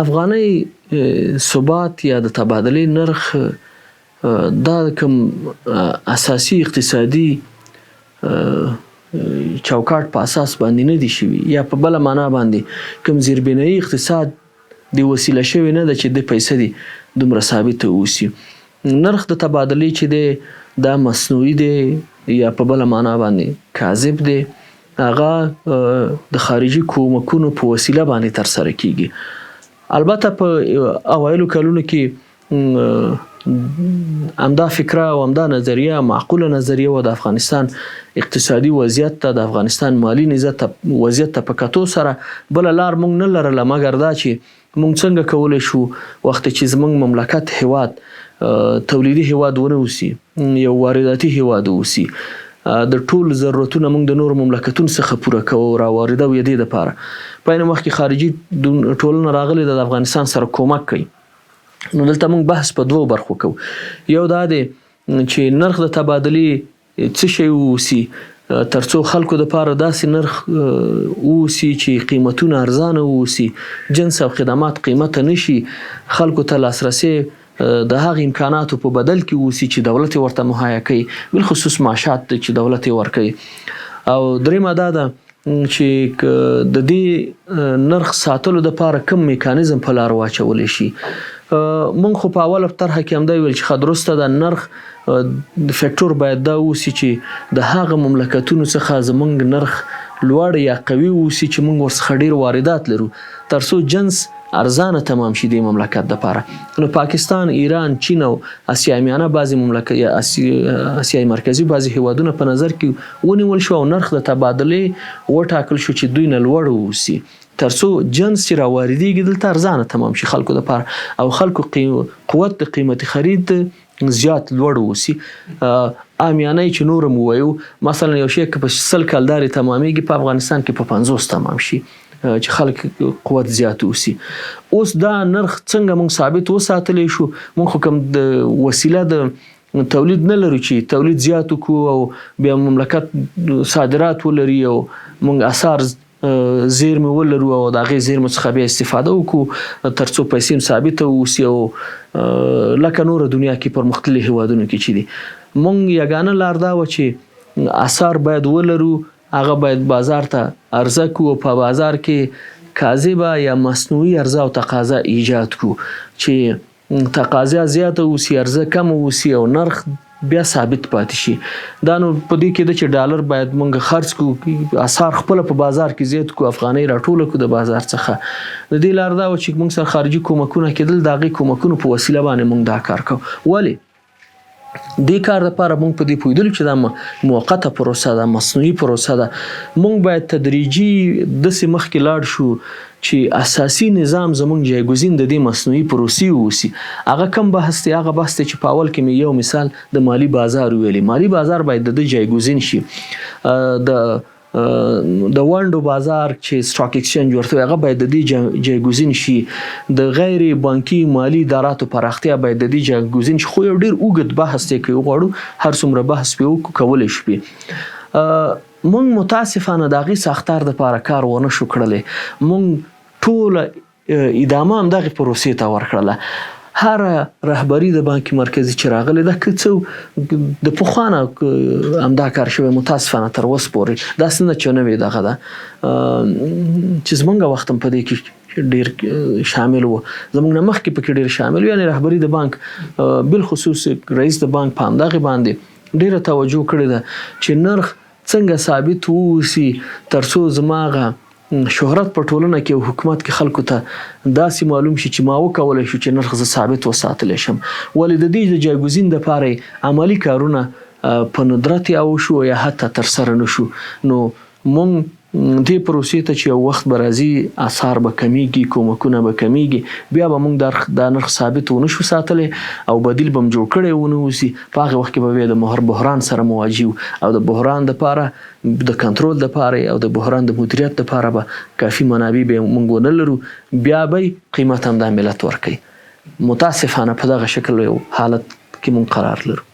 افغانۍ ثبات یا د تبادلې نرخ دا کوم اساسي اقتصادي چوکاټ په اساس باندې نه دي شوي، یا په بله معنا باندې کوم زیربنایي اقتصاد د وسیله شوې نه ده چې د پیسې دي دومره ثابته اوسي. نرخ د تبادلې چې دی دا مصنوعي دی یا په بله معنا باندې کاذب دی، هغه د خارجي کومکونو په وسیله باندې ترسره کیږي. البته په اوایلو کلونو کې همدا فکره او همدا نظریه معقوله نظریه وه. د افغانستان اقتصادي وضعیت ته، د افغانستان مالي وضعیت ته په کتو سره بله لار موږ نه لرله مګر دا چې موږ څنګه کولی شو وخت چې زموږ مملکت هیواد تولیدي هیواد ونه اوسي، یو وارداتي هیواد اوسي، د ټول ضرورتونه موږ د نورو مملکتونو څخه پوره کوو، را واردوو یې دې دپاره. په عین وخت کې خارجي ټولنه راغلې ده، د افغانستان سره کومک کوي. نو دلته موږ بحث په دوو برخو کوو. یو دا دی چې نرخ د تبادلې څه شی واوسي، ترڅو خلکو دپاره داسې نرخ واوسي چې قیمتونه ارزانه واوسي، جنس او خدمات قیمته نه شي، خلکو ته لاسرسی د هغه امکاناتو په بدل کې اوسي چې دولت یې ورته مهیا کوي، بالخصوص معاشات چې دولت یې ورکوي. او درېیمه دا ده چې د دې نرخ ساتلو دپاره کوم میکانیزم په لار واچولی شي. موږ خو په اوله طرحه کې همدا ویل چې ښه درسته ده، نرخ فکټور باید دا اوسي چې د هغه مملکتونو څخه زموږ نرخ لوړ یا قوي اوسي چې موږ ورڅخه ډېر واردات لرو، ترڅو جنس ارزانه تمام شي دې مملکت دپاره. نو پاکستان، ایران، چین او اسیا میانه بعضې مملکت یا اسیای مرکزي بعضې هیوادونه په نظر کې ونیول شو او نرخ د تبادلې وټاکل شو چې دوی نه لوړ اوسي، ترڅو جنس چې راواردېږي دلته ارزانه تمام شي خلکو دپاره، او خلکو قوت د قیمتي خرید زیات لوړ اوسي. عامیانه یې چې نور هم ووایو، مثلا یو شی که په 100 کلدارې تمامېږي، په افغانستان کې په 50 تمام شي چې خلک قوت زیات اوسي. اوس دا نرخ څنګه موږ ثابت وساتلی شو؟ موږ خو کوم د وسیله د تولید نه لرو چې تولید زیات وکړو او بیا مملکت صادرات ولري او موږ اثار زیرمې ولرو او د هغې زیرمو څخه بیا استفاده وکړو ترڅو پیسې هم ثابته اوسي او لکه نوره دنیا کې پرمختللي هیوادونو کې چې دي. موږ یګانه لار دا وه چې اثار باید ولرو، هغه باید بازار ته عرضه کړو او په بازار کې کاذبه یا مصنوعي عرضه او تقاضا ایجاد کړو چې تقاضا زیاته اوسي، عرضه کمه اوسي او نرخ بیا ثابت پاتې شي. دا نو په دې کې ده چې ډالر باید موږ خرڅ کړو، اثار خپله په بازار کې زیات کړو، افغانۍ راټوله کړو د بازار څخه. د دې لار دا وه چې موږ سره خارجي کومکونه کېدل، د هغې کومکونو په وسیله باندې موږ دا کار کوو. ولې دې کار دپاره موږ په دې پوهېدلو چې دا موقته پروسه ده، مصنوعي پروسه ده، موږ باید تدریجي داسې مخکې لاړ شو چې اساسي نظام زموږ جایګزین د دې مصنوعي پروسې اوسي. هغه کوم بحث دی؟ هغه بحث دی چې په اول کې مې یو مثال د مالي بازار ویلې. مالي بازار باید د ده جایګزین شي. د ونډو بازار چې سټاک ایکسچینج ورته وایي، هغه باید د دې جایګزین شي. د غیر بانکي مالي اداراتو پراختیا باید د دې جایګزین شي. خو یو ډېر اوږد بحث دی، که وغواړو هر څومره بحث پرې وکړو کولی شو پرې. موږ متاسفانه د هغې ساختار دپاره کار ونه شو کړلی. موږ ټوله ادامه همدغې پروسې ته ورکړله. هر رهبري د بانک مرکزي چې راغلې ده، که څه د پخوا نه همدا کار شوی، متاسفانه تر اوس پورې داسې نه چې نوې دغه ده، چې زمونږ وخت هم په دې کې ډېر شامل و، زمونږ نه مخکې پکې ډېر شامل و. یعنې رهبري د بانک بالخصوص رئیس د بانک په همدغې باندې ډېره توجه کړې ده چې نرخ څنګه ثابت واوسي، ترڅو زما هغه شهرت په ټولنه کې او حکومت کې خلکو ته داسې معلوم شي چې ما وکولی شو چې نرخ زه ثابت وساتلی شم. ولې د دې د جایګزین دپاره یې عملي کارونه په ندرت یا وشو یا حتی ترسره نه شو. نو موږ دې پروسې ته چې یو وخت به راځي، اثار به کمیږي، کومکونه به کمیږي، بیا به موږ دا نرخ ثابت ونه شو ساتلی او بدیل به هم جوړ کړی ونه اوسي. په هغې وخت کې به بیا د بحران سره مواجه یو او د بحران دپاره، د کنترول دپاره او د بحران د مدیریت دپاره به کافي منابع به موږ ونه لرو، بیا به قیمت هم دا ملت ورکوي. متاسفانه په دغه شکل یو حالت کې موږ قرار لرو.